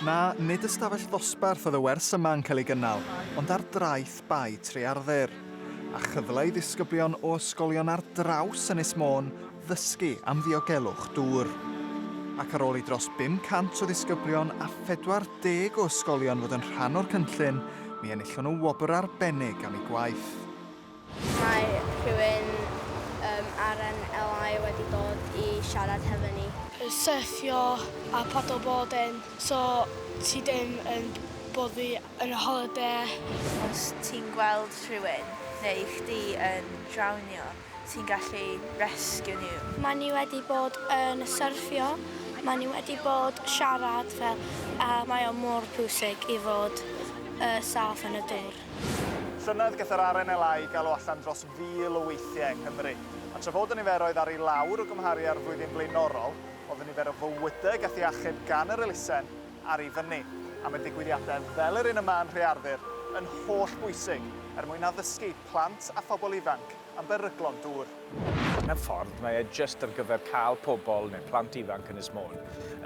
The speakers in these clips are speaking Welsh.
Na, nid ystafell ddosbarth oedd y wers yma yn cael ei gynnal, ond ar draeth Bae Trearddur. A chyfle i ddisgyblion o ysgolion ar draws Ynys Môn ddysgu am ddiogelwch dŵr. Ac ar ôl i dros 500 o ddisgyblion a 40 o ysgolion fod yn rhan o'r cynllun, mi enillon nhw wobr arbennig am eu gwaith. Mae rhywun um, RNLI wedi dod i siarad hefo ni. Syrffio a paddleboarding, so ti ddim yn boddi yn y holiday. Os ti'n gweld rhywun neu chdi yn drownio, ti'n gallu rescue nhw. Mae ni wedi bod yn syrffio, mae ni wedi bod siarad fel, a mae o mor pwysig i fod uh, saff yn y dŵr. Llynedd gath yr RNLI galw allan dros 1,000 o weithiau yng Nghymru. A tra fod y niferoedd ar i lawr o gymharu â'r flwyddyn blaenorol, oedd y nifer o fywydau gath ei achub gan yr elusen ar i fyny. A mae digwyddiadau fel yr un yma yn Nhrearddur yn holl bwysig er mwyn addysgu plant a phobl ifanc am beryglon dŵr. Mewn ffordd, mae e jyst ar gyfer cael pobl neu plant ifanc Ynys Môn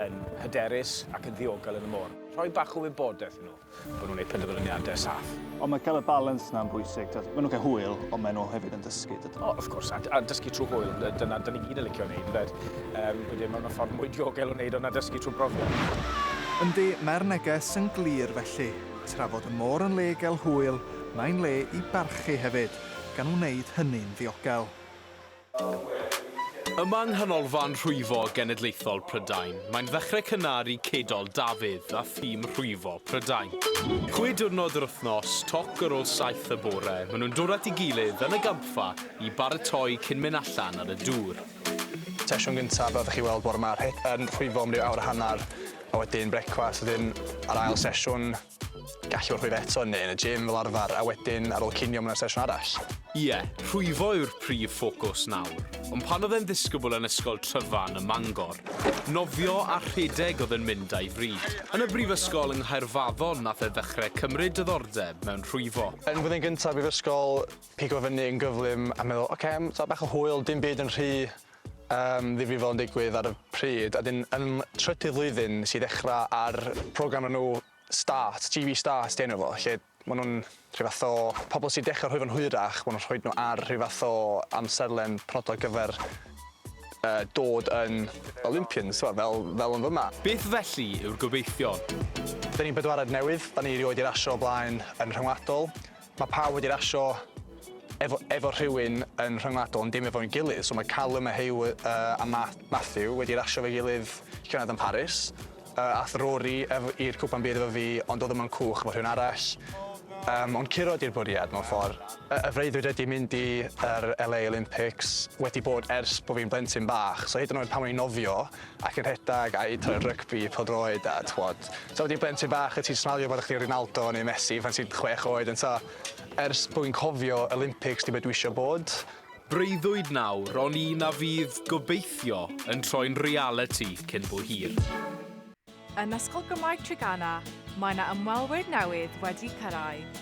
yn hyderus ac yn ddiogel yn y môr. Rhoi bach o wybodaeth i nhw. Bod nhw'n gwneud penderfyniadau saff. Ond mae cael y balance 'na'n bwysig. Maen nhw'n cael hwyl, ond maen nhw hefyd yn dysgu, dydyn? O, wrth gwrs, a, a dysgu trwy hwyl, dyna, dyna ni gyd yn licio wneud, fed. Um, wedyn mae'n ffordd mwy diogel o wneud o'na dysgu trwy brofiad. Yndi, mae'r neges yn glir felly. Tra fod y môr yn le i gael hwyl, mae'n le i barchu hefyd, gan wneud hynny'n ddiogel. Yma yng Nghanolfan Rhwyfo Genedlaethol Prydain, mae'n ddechrau cynnar i Cedol Dafydd a thîm Rhwyfo Prydain. Chwe diwrnod yr wythnos, toc ar ôl saith y bore, maen nhw'n dod at ei gilydd yn y gampfa i baratoi cyn mynd allan ar y dŵr. Sesiwn gyntaf fel ydych chi weld bore 'ma, yn rhwyfo am ryw awr a hanner, a wedyn brecwast, wedyn ar ail sesiwn Gallu bod rhwyfo eto neu yn y gym fel arfer, a wedyn ar ôl cinio ma' 'na sesiwn arall. Ie, rhwyfo yw'r prif ffocws nawr, ond pan oedd e'n ddisgybl yn Ysgol Tryfan ym Mangor, nofio a rhedeg oedd yn mynd â'i fryd. Yn y brifysgol yng Nghaerfaddon nath e ddechrau cymryd diddordeb mewn rhwyfo. Yn flwyddyn gyntaf brifysgol, pigo fyny yn gyflym a meddwl ocê, t'o' bach o hwyl, dim byd yn rhy yym ddifrifol yn digwydd ar y pryd, a 'dyn yn trydydd flwyddyn nes i ddechra ar program o'r enw Start, GB Start 'di enw fo, lle ma' nw'n rhyw fath o pobol sy dechra rhwyfo'n hwyrach, ma' nw'n rhoid nw ar rhyw fath o amserlen penodol ar gyfer yy dod yn Olympians t'mo' fel fel yn fyma. Beth felly yw'r gobeithion? 'Dan ni'n bedwaredd newydd, 'dan ni erioed 'di rasio o blaen yn rhyngwladol. Mae pawb wedi rasio efo efo rhywun yn rhyngwladol ond dim efo'n gilydd so mae Callum a Huw yy a Ma- Matthew wedi rasio efo'i gilydd llynedd yn Paris. Yy ath Rory ef- i'r Cwpan Byd efo fi ond o'dd o mewn cwch efo rhywun arall. Yym ond curo 'di'r bwriad mewn ffor. Y y freuddwyd ydi mynd i yr LA Olympics wedi bod ers bo' fi'n blentyn bach so hyd yn oed pan o'n i'n nofio ac yn rhedag a hyd yn oed rygbi, pêl-droed a t'wod so wedi blentyn bach a ti'n smalio bod chdi Ronaldo neu Messi pan ti'n chwech oed yn so ers bo' fi'n cofio Olympics 'di be' dwi isio bod. Breuddwyd nawr, ond un a fydd, gobeithio, yn troi'n realiti cyn bo hir. Yn Ysgol Gymraeg Treganna, mae 'na ymwelwyr newydd wedi cyrraedd.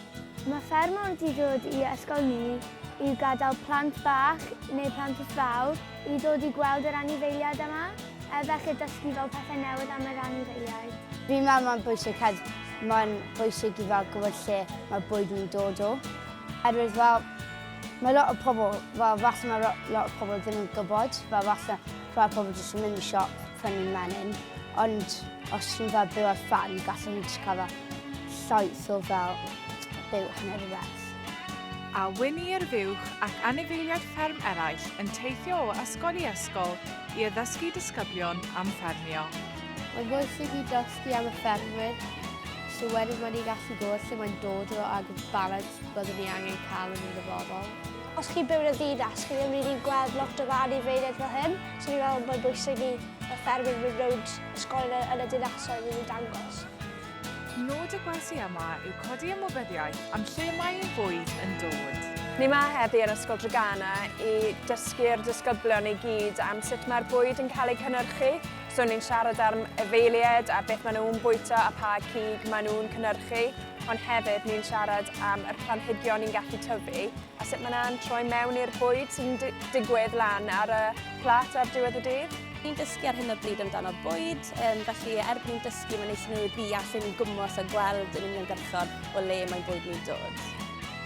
Mae ffermwr 'di dod i ysgol ni i gadael plant bach neu plant fawr i ddod i gweld yr anifeiliaid yma a felly dysgu fel pethau newydd am yr anifeiliaid. Fi'n meddwl mae'n bwysig cos mae'n bwysig i fel gwybod lle mae bwyd ni'n dod o. Oherwydd fel mae lot o pobl, fel falle mae lot o pobl ddim yn gwybod, fel falle rhai pobl jyst yn mynd i siop prynu menyn, ond os ti'n fel byw ar ffarm, gallwn ni jyst cael fel llwyth o fel buwch neu rhywbeth. A Winnie'r fuwch ac anifeiliaid fferm eraill yn teithio o ysgol i ysgol i addysgu disgyblion am ffermio. Mae'n bwysig i dysgu am y ffermwyr, so wedyn mae'n ni'n gallu gwybod lle mae'n dod o ac y balans byddwn ni angen cael yn y dyfodol. Os chi'n byw yn y ddinas, chi ddim rili'n gweld lot o anifeiliaid fel hyn, so fi'n meddwl mae'n bwysig i y ffermwyr mynd rownd ysgolion yn y dinasoedd i dangos. Nod y gwersi yma yw codi ymwybyddiaeth am lle mae ein bwyd yn dod. Ni 'ma heddi yn Ysgol Treganna i dysgu'r disgyblion i gyd am sut mae'r bwyd yn cael ei cynhyrchu. So ni'n siarad am efeilliaid a beth maen nhw'n bwyta a pa cig maen nhw'n cynhyrchu, ond hefyd ni'n siarad am yr planhigion ni'n gallu tyfu a sut mae 'na'n troi mewn i'r bwyd sy'n digwydd lan ar y plât ar diwedd y dydd. Ni'n dysgu ar hyn o bryd amdano bwyd, um, felly er bod ni'n dysgu mae'n neis i nhw ddeall lle ni'n gwmws a gweld yn uniongyrchol o le mae'n bwyd ni'n dod.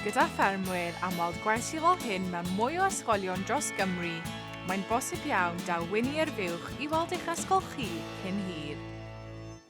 Gyda ffermwyr am weld gwersi fel hyn mewn mwy o ysgolion dros Gymru, mae'n bosib iawn daw Winnie yr Fuwch i weld eich ysgol chi cyn hir.